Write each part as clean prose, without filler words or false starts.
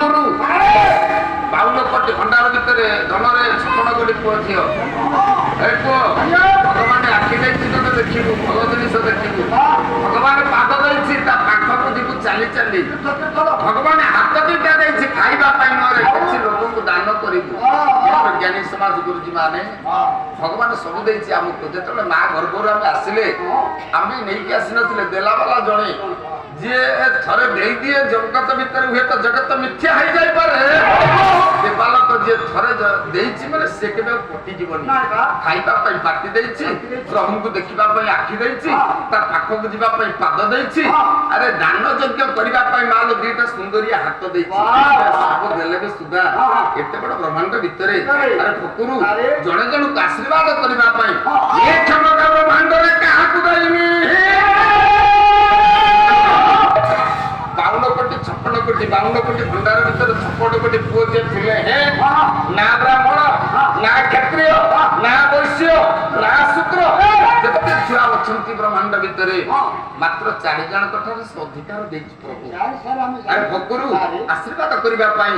52 କୋଟି ଭଣ୍ଡାର ଭିତରେ ଧନରେ 56 କୋଟି ପୁଅ ଝିଅ। ଏ ପୁଅ, ଭଗବାନ ଆଖି ଦେଇଛି, ତତେ ଦେଖିବୁ, ଭଲ ଜିନିଷ ଦେଖିବୁ। ଭଗବାନ ପାଦ ଦେଇଛି, ତା ପାଖକୁ ଯିବୁ ଚାଲି ଚାଲି। ଭଗବାନ ହାତ ଦିଟା ଦେଇଛି, ଖାଇବା ପାଇଁ ନହେଲେ କିଛି ଲୋକଙ୍କୁ ଦାନ କରିବୁ। ଜ୍ଞାନୀ ସମାଜ, ଗୁରୁଜୀ ମାନେ, ଭଗବାନ ସବୁ ଦେଇଛି ଆମକୁ। ଯେତେବେଳେ ମା ଗର୍ଭରୁ ଆମେ ଆସିଲେ, ଆମେ ନେଇକି ଆସିନଥିଲେ। ଦେଲାବାଲା ଜଣେ, ଯିଏ ଥରେ ଦେଇଦିଏ ଜଗତ ଭିତରେ, ହୁଏତ ଜଗତ ମିଥ୍ୟା ହେଇଯାଇପାରେ। ଦେବାଲକ ଯିଏ ଥରେ ଦେଇଛି ମାନେ ସେ କେବେ ଆଉ କଟିଯିବନି। ଖାଇବା ପାଇଁ ପାଟି ଦେଇଛି, ପ୍ରଭୁଙ୍କୁ ଦେଖିବା ପାଇଁ ଆଖି ଦେଇଛି, ତା ପାଖକୁ ଯିବା ପାଇଁ ପାଦ ଦେଇଛି, ଆରେ ଦାନ ଯଜ୍ଞ କରିବା ପାଇଁ ମାଲ ଦିଟା ସୁନ୍ଦରିଆ ହାତ ଦେଇଛି। ସବୁ ଦେଲେ ବି ସୁଧା ଏତେ ବଡ ବ୍ରହ୍ମାଣ୍ଡ ଭିତରେ, ଆରେ ଫକୁରୁ, ଜଣେ ଜଣକୁ ଆଶୀର୍ବାଦ କରିବା ପାଇଁ ଏ କ୍ଷମତା ବ୍ରହ୍ମାଣ୍ଡରେ କାହାକୁ ଦେଇନି। 52 କୋଟି 56 କୋଟି, 52 କୋଟି ଭଣ୍ଡାର ଭିତରେ 56 କୋଟି ପୁଅ ଯିଏ ଥିଲେ ହେ, ନା ବ୍ରାହ୍ମଣ, ନା କ୍ଷତ୍ରିୟ, ନା ବୈଶ୍ୟ, ନା ଶୂଦ୍ର, ଯେତେ ଛୁଆ ଅଛନ୍ତି ବ୍ରହ୍ମାଣ୍ଡ ଭିତରେ, ମାତ୍ର ଚାରି ଜଣଙ୍କ ଠାରୁ ସେ ଅଧିକାର ଦେଇଛି ପ୍ରଭୁ। ଆରେ ଭକୁରୁ, ଆଶୀର୍ବାଦ କରିବା ପାଇଁ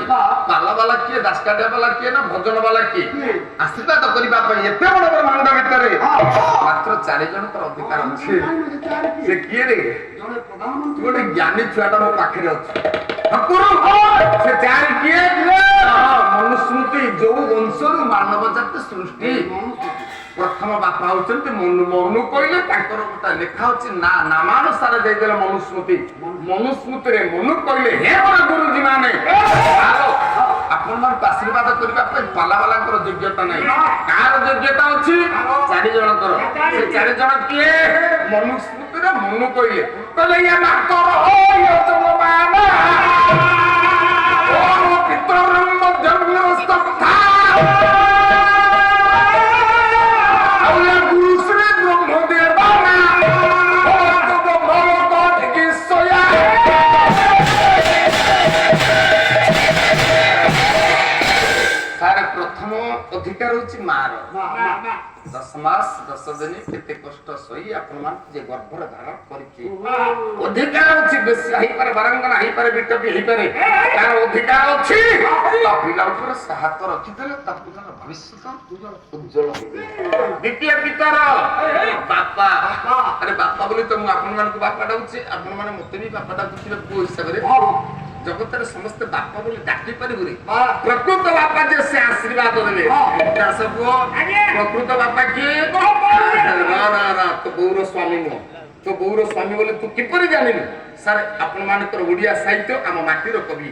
ପାଲା ବାଲା କିଏ, ଦାସକାଠିଆ ବାଲା କିଏ, ନା ଭଜନ ବାଲା କିଏ? ଆଶୀର୍ବାଦ କରିବା ପାଇଁ ଏତେ ବଡ ବ୍ରହ୍ମାଣ୍ଡ ଭିତରେ ମାତ୍ର ଚାରି ଜଣଙ୍କର ଅଧିକାର ଅଛି। ସେ କିଏ ରେ? ତୁ ଗୋଟେ ଜ୍ଞାନୀ ଛୁଆଟା ମୋ ପାଖରେ ଅଛି। ଠାକୁର, ସେ ଚାରି କିଏ? ହଁ, ମନୁସ୍ମୃତି, ଯୋଉ ବଂଶରୁ ମାନବ ଜାତି ସୃଷ୍ଟି, ପ୍ରଥମ ବାପା ହଉଛନ୍ତି ମନୁ। ମନୁ କହିଲେ ତାଙ୍କର ଗୋଟେ ଲେଖା ଅଛି ନା, ନାମାନୁସାରେ ଦେଇଦେଲେ ମନୁସ୍ମୃତି। ମନୁସ୍ମୃତିରେ ମନୁ କହିଲେ, ହେ ବଡ ଗୁରୁଜୀ ମାନେ, ଆପଣମାନଙ୍କୁ ଆଶୀର୍ବାଦ କରିବା ପାଇଁ ପାଲାବାଲାଙ୍କର ଯୋଗ୍ୟତା ନାହିଁ। କାହାର ଯୋଗ୍ୟତା ଅଛି? ଚାରି ଜଣଙ୍କର। ସେ ଚାରି ଜଣ କିଏ? ମନୁସ୍ମୃତିରେ ମନୁ କହିଲେ, କହିଲେ ଇଏ ମାତର ଜନମାନ ଓମ ପିତରଂ ମଧ୍ୟସ୍ତଥା, ଆଉ ଏ ଗୁରୁ ଶ୍ରୀ ବ୍ରହ୍ମଦେବ ନା ଭଗବତ ଚିକିତ୍ସୟା। ସାରେ, ପ୍ରଥମ ଅଧିକାର ହଉଛି ମାର। 10 ମାସ 10 ଦିନ କେତେ କଷ୍ଟ ସହି ଆପଣମାନଙ୍କୁ ଯେ ଗର୍ଭରେ ଧାରଣ କରିଛି, ଅଧିକାର ଅଛି। ବେଶୀ ହେଇପାରେ, ବାରଙ୍ଗନା ହେଇପାରେ, ବିଟପି ହେଇପାରେ, ତାର ଅଧିକାର ଅଛି। ତା ପିଲା ଉପରେ ସେ ହାତ ରଖିଦେଲେ ତା ପିଲାର ଭବିଷ୍ୟତ ଉଜ୍ଜଳ ହେଇଯିବ। ଦ୍ୱିତୀୟ ପିତାର ବାପା। ଆରେ ବାପା ବୋଲି ତ ମୁଁ ଆପଣମାନଙ୍କୁ ବାପା ଡାକୁଛି, ଆପଣମାନେ ମତେ ବି ବାପା ଡାକୁଥିବେ ପୁଅ ହିସାବରେ। ଜଗତରେ ସମସ୍ତେ ବାପା ବୋଲି ଡାକି ପାରିବୁନି। ପ୍ରକୃତ ବାପା ଯେ, ସେ ଆଶୀର୍ବାଦ ଦେବେ। ଦାସ ପୁଅ, ପ୍ରକୃତ ବାପା କିଏ? ର ର ର, ତୋ ବୋଉର ସ୍ୱାମୀ ନୁହଁ। ତୋ ବୋଉର ସ୍ୱାମୀ ବୋଲି ତୁ କିପରି ଜାଣିଲୁ? ସାର୍, ଆପଣମାନଙ୍କର ଓଡିଆ ସାହିତ୍ୟ, ଆମ ମାଟିର କବି।